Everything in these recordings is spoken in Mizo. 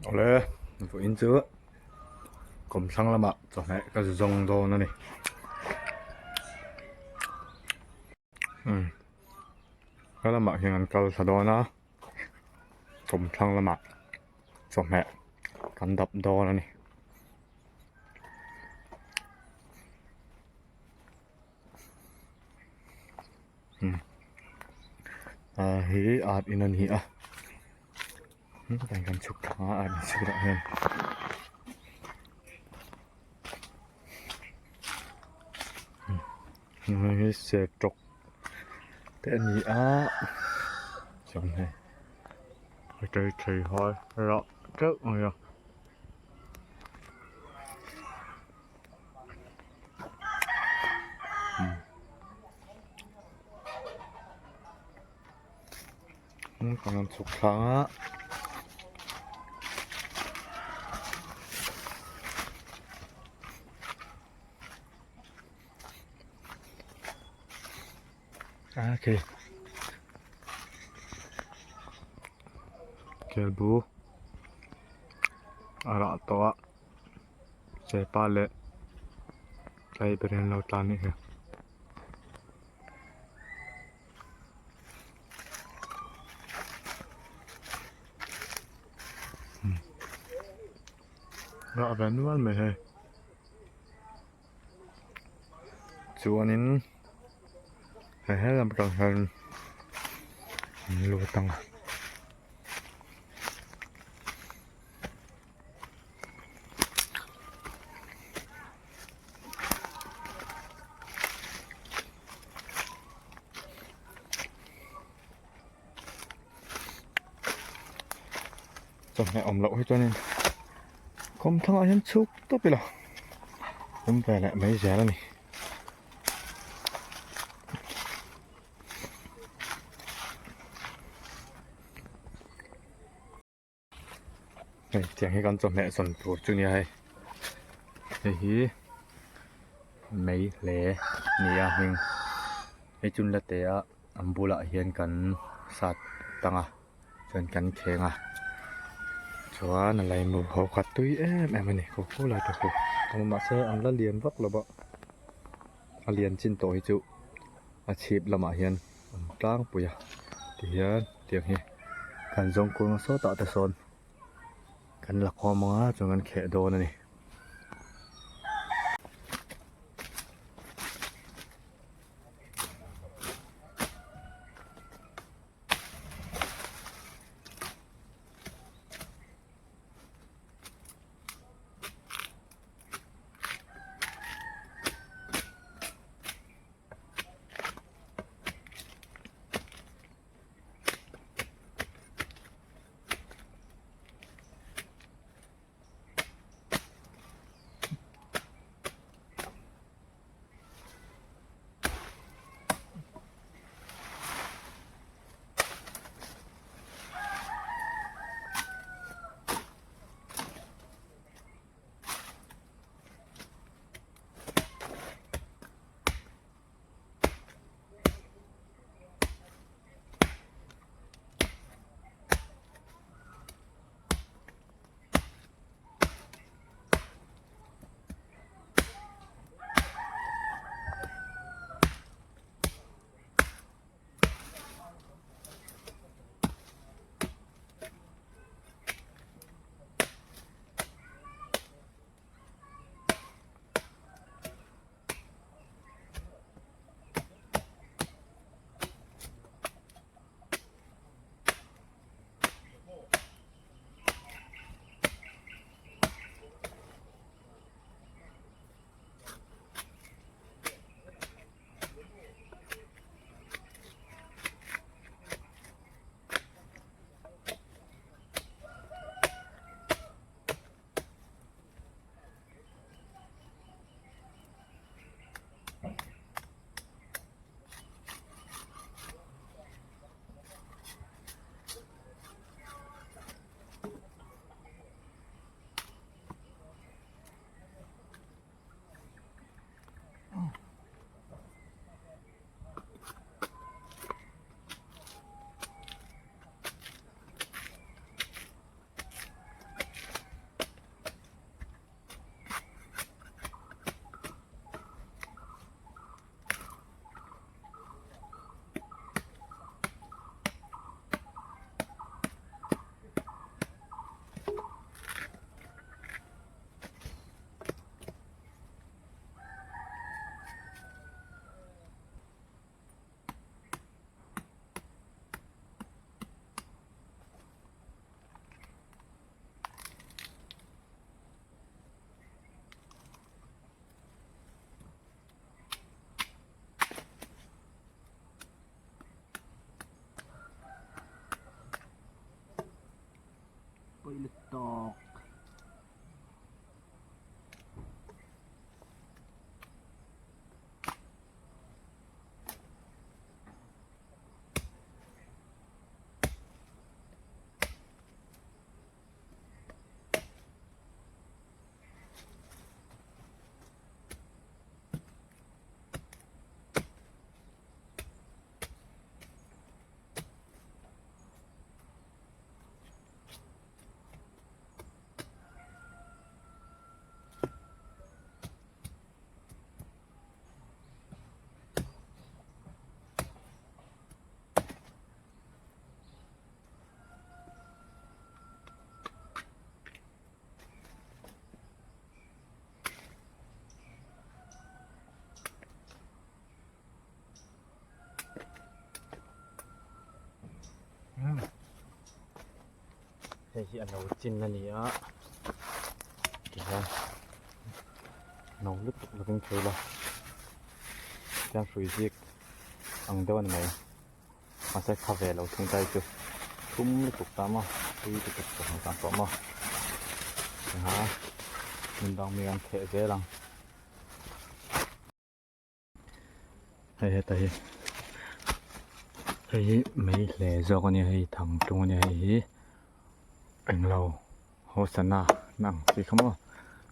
Awle vawiin chu kawmthlang lamah chawhmeh ka zu zawng dawn a ni umm he lamah hian an kal thla dawn a kawmthlang lamah chawhmeh kan dap dawn a ni. Ah hi art in a ni a hetah hian chhuk thla a art in chhungah hian hei hi sertawk te a ni a chuan hei a chei thei hai rah teuh mai a. Kan chhuk thlang a a khi kelbu a rah tawh a. Chepa leh tlai ber hian an lo tlan anih hi. Rah ve nual mai hei chuanin he helam atang hian an lut ang a. Chawhmeh awm loh hi chuanin kawmthlang ah hian chhuk tawp ila awm ve leh mai zel a ni. Hei tiang hi kan chawhmeh zawn tur chu nia hei hei hi mei hle ni a hming hei chun la te a an bulah hian kan sat tang a chuan kan kheng a chuan a laimu ho kha tui em em a ni khaw khaw lai te khu mahse an la lian vak lo va a lian chin tawh hi chu a chhip lamah hian an tlangpui a tihian tiang hi kan zawng kual nasa tah te sawn kan la khawm ang a chuan kan kheh dawn a ni. Mawi lutuk. Hei hi a no chin a ni a tihian no lutuk lovin thei la tiang hrui zik ang deuh a ni mai mahse kha ve lo thung ta hi chu thum lutuk ta maw tui lutuk tawh ang tah tawh maw engah hmun dang mi an theh zel ang. Hei heta hi hei hi mei hle zawk a nia hei thang tung a nia hei hi englo hawsana na ang chi kha maw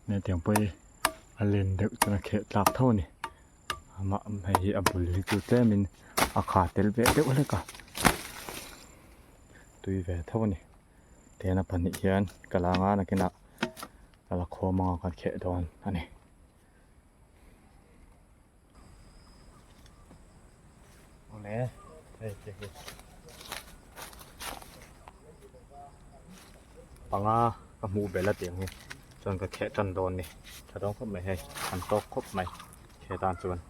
hetiang pawh hi a len deuh chuan a kheh tlak tho a ni amah hei hi a bul hi chu tlemin a kha tel ve deuh hlek a tui ve tho a ni tihian a pahnih hian ka la anga nakinah ka la khawm anga kan kheh dawn a ni. Awle hei te hi panga ka hmuh belh a tiang hi chuan ka kheh tan dawn ni tha dawn khawp mai hei an tawk khawp mai he tan chuan.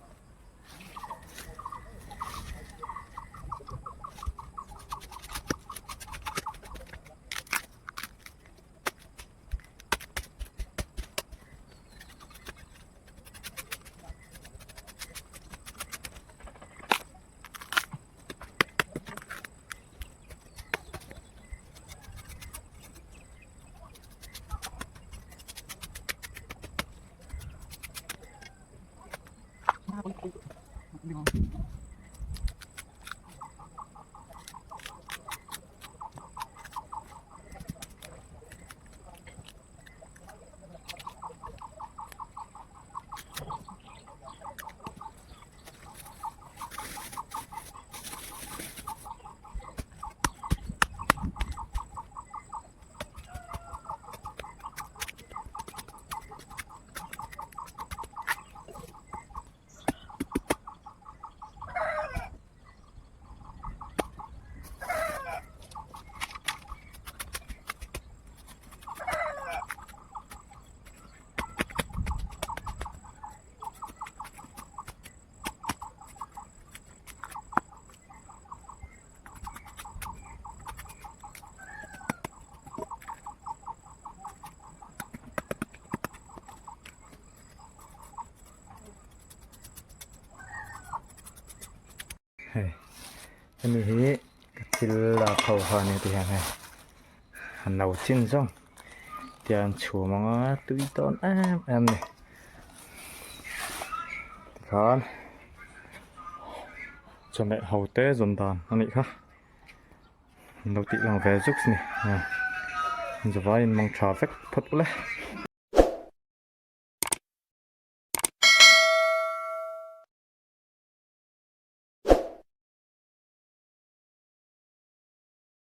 Hei hemi hi ka thil lak ho kha ania ti hian hei a no chin zawng tiang chhum anga tui tawn em em a ni tikhan chawhmeh ho te zawn dan a nih kha an lo tih lang ve zuk a ni zavaiin mangtha vek phawt ule.